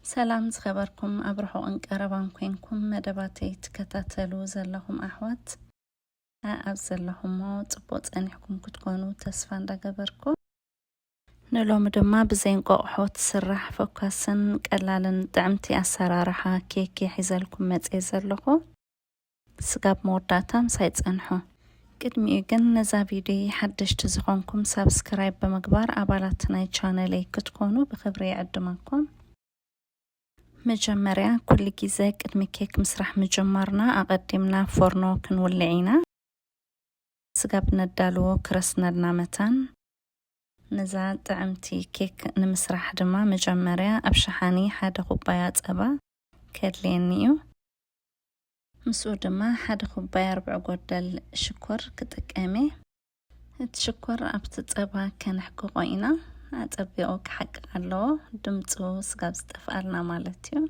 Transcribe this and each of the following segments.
ሰላም ዝኸበርኩም ኣብ ርሑቕን ቀረባን ኮንኩም መደባተይ ትከታተሉ ዘለኹም ኣሕዋት፣ ኣብ ዘለኹሞ ጽቡቕ ጸኒሕኩም ክትኮኑ ተስፋ እንዳገበርኩ፣ ንሎሚ ድማ ብዘይ እንቋቑሖ ትስራሕ ፈኳስን ቀላልን ጥዕምቲ ኣሰራርሓ ኬክ እየ ሒዘልኩም መጽየ ዘለኹ። ስጋብ መወዳእታ ምሳይ ጸንሑ። ቅድሚኡ ግን ነዛ ቪድዮ ሓደሽቲ ዝኾንኩም ሳብስክራይብ ብምግባር ኣባላት ናይ ቻነለይ ክትኮኑ ብኽብሪ ይዕድመኩም። መጀመርያ ኩሉ ግዜ ቅድሚ ኬክ ምስራሕ ምጅማርና ኣቐዲምና ፎርኖ ክንውልዕ ኢና። ስጋብ ነዳልዎ ክረስነልና መታን። ነዛ ጥዕምቲ ኬክ ንምስራሕ ድማ መጀመርያ ኣብ ሸሓኒ ሓደ ኩባያ ጸባ ከድልየኒ እዩ። ምስኡ ድማ ሓደ ኩባያ ርብዒ ጎደል ሽኮር ክጥቀም እየ። እቲ ሽኮር ኣብቲ ጸባ ከነሕቅቖ ኢና። ኣጸቢቑ ክሓቅቕ ኣለዎ፣ ድምጹ ስጋብ ዝጠፍኣልና ማለት እዩ።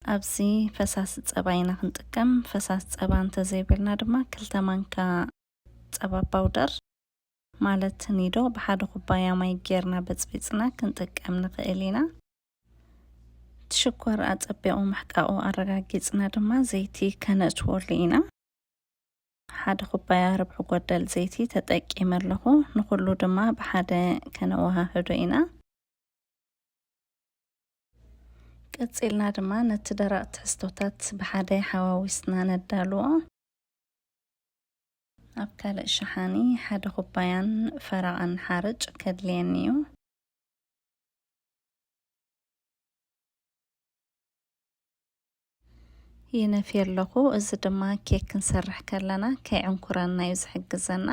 ኣብዚ ፈሳሲ ጸባ ኢና ክንጥቀም። ፈሳሲ ጸባ እንተዘይብልና ድማ ክልተ ማንካ ጸባ ፓውደር ማለት ኒዶ ብሓደ ኩባያ ማይ ጌርና በጽቢጽና ክንጥቀም ንኽእል ኢና። እቲ ሽኮር ኣጸቢቑ ምሕቃቑ ኣረጋጊጽና ድማ ዘይቲ ከነእትወሉ ኢና። ሓደ ኩባያ ርብዒ ጎደል ዘይቲ ተጠቂመ ኣለኹ። ንኹሉ ድማ ብሓደ ከነወሃህዶ ኢና። ቀጺልና ድማ ነቲ ደረቕ ትሕዝቶታት ብሓደ ሓዋዊስና ነዳልዎ። ኣብ ካልእ ሸሓኒ ሓደ ኩባያን ፈረቓን ሓርጭ ከድልየኒ እዩ። ይነፍየ ኣለኹ። እዚ ድማ ኬክ ክንሰርሕ ከለና ከይዕንኩረና እዩ ዝሕግዘና።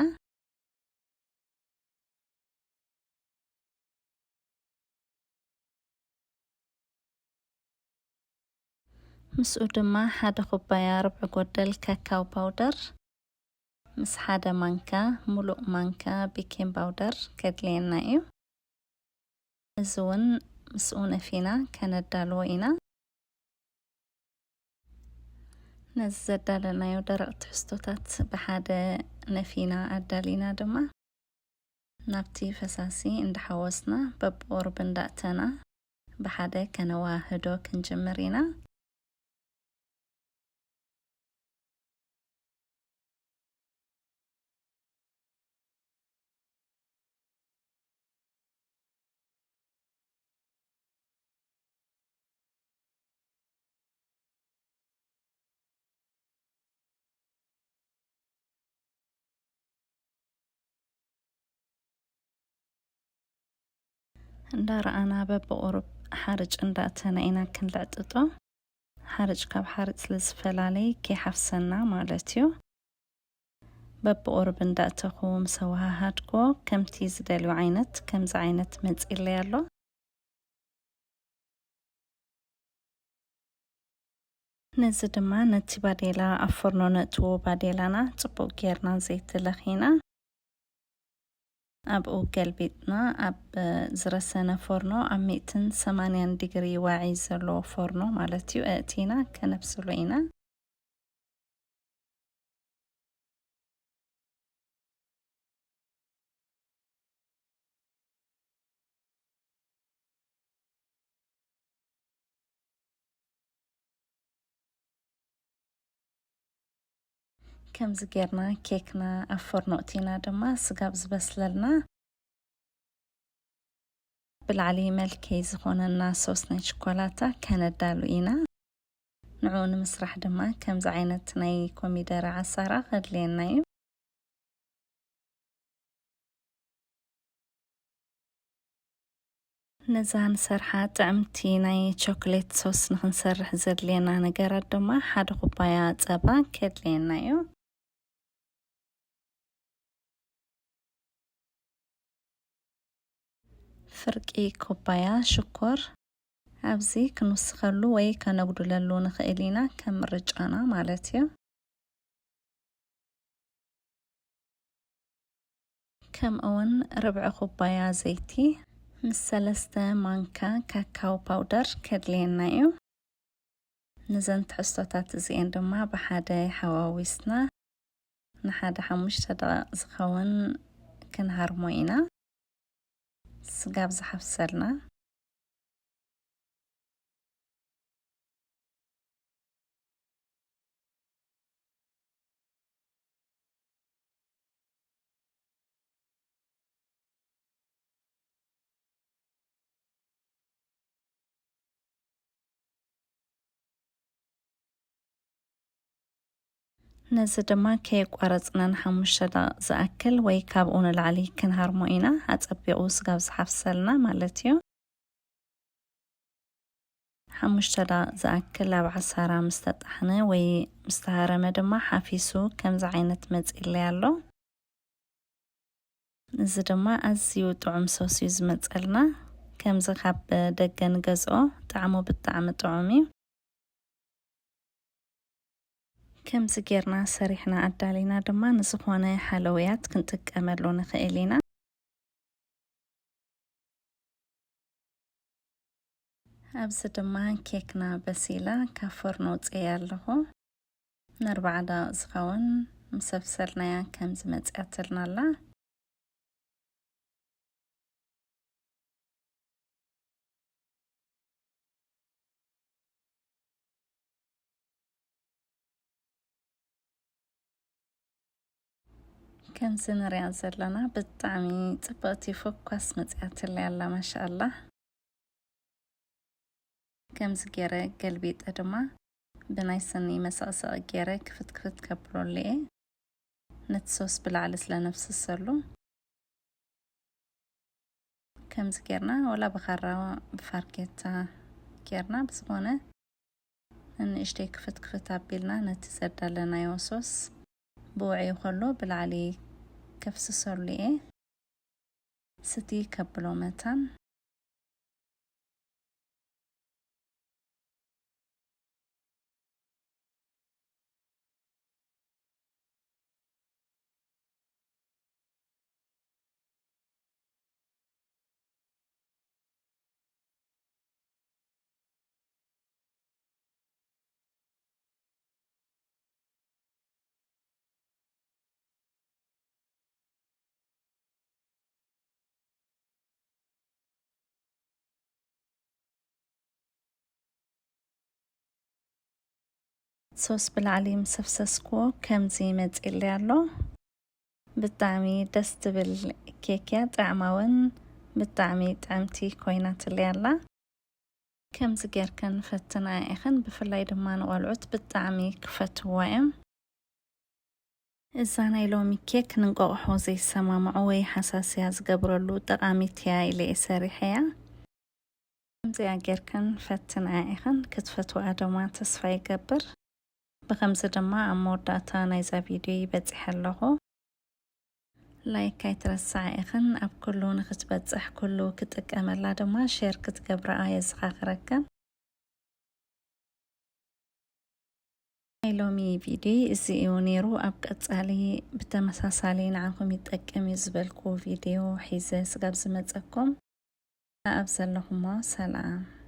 ምስኡ ድማ ሓደ ኩባያ ርብዒ ጎደል ካካው ፓውደር ምስ ሓደ ማንካ፣ ሙሉእ ማንካ ቤኪንግ ፓውደር ከድልየና እዩ። እዚ እውን ምስኡ ነፊና ከነዳልዎ ኢና። ነዚ ዘዳለናዮ ደረቕ ትሕዝቶታት ብሓደ ነፊና ኣዳሊና ድማ ናብቲ ፈሳሲ እንዳሓወስና በብቑሩብ እንዳእተና ብሓደ ከነዋህዶ ክንጅምር ኢና። እንዳረኣና በብቑሩብ ሓርጭ እንዳእተና ኢና ክንልዕጥጦ። ሓርጭ ካብ ሓርጭ ስለ ዝፈላለይ ከይሓፍሰና ማለት እዩ። በብቑሩብ እንዳእተኹ ምስ ኣወሃሃድኩዎ ከምቲ ዝደልዮ ዓይነት፣ ከምዚ ዓይነት መጺለይ ኣሎ። ነዚ ድማ ነቲ ባዴላ ኣብ ፎርኖ ነእትዎ። ባዴላና ጽቡቕ ጌርና ዘይቲ ለኺና ኣብኡ ገልቢጥና ኣብ ዝረሰነ ፎርኖ ኣብ ሚእትን ሰማንያን ዲግሪ ዋዒ ዘለዎ ፎርኖ ማለት እዩ ኣእቲና ከነብስሎ ኢና። ከምዚ ጌርና ኬክና ኣብ ፎርኖ እቲና ድማ ስጋብ ዝበስለልና ብላዕሊ መልከይ ዝኾነና ሶስ ናይ ቸኮላታ ከነዳሉ ኢና። ንዕኡ ንምስራሕ ድማ ከምዚ ዓይነት ናይ ኮሚደረ ዓሳራ ከድልየና እዩ። ነዛ ንሰርሓ ጥዕምቲ ናይ ቸኮሌት ሶስ ንኽንሰርሕ ዘድልየና ነገራት ድማ ሓደ ኩባያ ጸባ ከድልየና እዩ። ፍርቂ ኩባያ ሽኮር። ኣብዚ ክንውስኸሉ ወይ ከነጉድለሉ ንኽእል ኢና፣ ከም ምርጫና ማለት እዩ። ከምኡውን ርብዒ ኩባያ ዘይቲ ምስ ሰለስተ ማንካ ካካው ፓውደር ከድልየና እዩ። ነዘን ትሕዝቶታት እዚኤን ድማ ብሓደ ሓዋዊስና ንሓደ ሓሙሽተ ደቂቕ ዝኸውን ክንሃርሞ ኢና። ስጋብ ዝሓፍሰልና። ነዚ ድማ ከየቋረጽና ንሓሙሽተ ደቂቕ ዝኣክል ወይ ካብኡ ንላዕሊ ክንሃርሞ ኢና፣ ኣጸቢቑ ስጋብ ዝሓፍሰልና ማለት እዩ። ሓሙሽተ ደቂቕ ዝኣክል ኣብ ዓሳራ ምስ ተጣሕነ ወይ ምስ ተሃረመ ድማ ሓፊሱ ከምዚ ዓይነት መጺለይ ኣሎ። እዚ ድማ ኣዝዩ ጥዑም ሶስ እዩ ዝመጸልና። ከምዚ ካብ ደገ ንገዝኦ ጣዕሙ ብጣዕሚ ጥዑም እዩ። ከምዚ ጌርና ሰሪሕና ኣዳሊና ድማ ንዝኾነ ሓለውያት ክንጥቀመሉ ንኽእል ኢና። ኣብዚ ድማ ኬክና በሲላ ካብ ፎርኖ ኣውፅኤያ ኣለኹ። ንኣርባዓ ደቂቕ ዝኸውን ምስ ኣብሰልናያ ከምዚ መፂኣትልና ኣላ። ከምዚ ንሪኣ ዘለና ብጣዕሚ ጽብቕቲ ፎኳስ መጺኣትለይ ኣላ፣ ማሻኣላ። ከምዚ ገይረ ገልቢጠ ድማ ብናይ ስኒ መሰቕሰቒ ገይረ ክፍት ክፍት ከብለሉ እየ። ነቲ ሶስ ብላዕሊ ስለ ነፍስሰሉ። ከምዚ ጌርና፣ ወላ ብኻራ ብፋርኬታ ጌርና፣ ብዝኾነ ንእሽተይ ክፍት ክፍት ኣቢልና ነቲ ዘዳለናዮ ሶስ ብውዕዩ ከሎ ብላዕሊ ከፍስሰሉ እየ። ስቲ ከብሎ መታን። ሶስ ብላዕሊ ምስ ኣፍሰስኩዎ ከምዚ መጺእለይ ኣሎ። ብጣዕሚ ደስ ትብል ኬክ እያ። ጣዕማ እውን ብጣዕሚ ጥዕምቲ ኮይናትለይ ኣላ። ከምዚ ጌርክን ፈትና ኢኽን፣ ብፍላይ ድማ ንቖልዑት ብጣዕሚ ክፈትዎ እዮም። እዛ ናይ ሎሚ ኬክ ንእንቋቑሖ ዘይሰማምዖ ወይ ሓሳስያ ዝገብረሉ ጠቓሚት እያ ኢለ እየ ሰሪሐያ። ከምዚኣ ጌርክን ፈትና ኢኽን፣ ክትፈትዋ ድማ ተስፋ ይገብር። ብኸምዚ ድማ ኣብ መወዳእታ ናይዛ ቪድዮ ይበጺሐ ኣለኹ። ላይክ ኣይትረስዓ ኢኽን፣ ኣብ ኩሉ ንኽትበጽሕ ኩሉ ክጥቀመላ ድማ ሼር ክትገብርኣ የዘኻኽረክን። ናይ ሎሚ ቪድዮ እዚ እዩ ነይሩ። ኣብ ቀጻሊ ብተመሳሳሊ ንዓኹም ይጠቅም እዩ ዝበልኩ ቪድዮ ሒዘ ስጋብ ዝመጸኩም፣ ኣብ ዘለኹሞ ሰላም።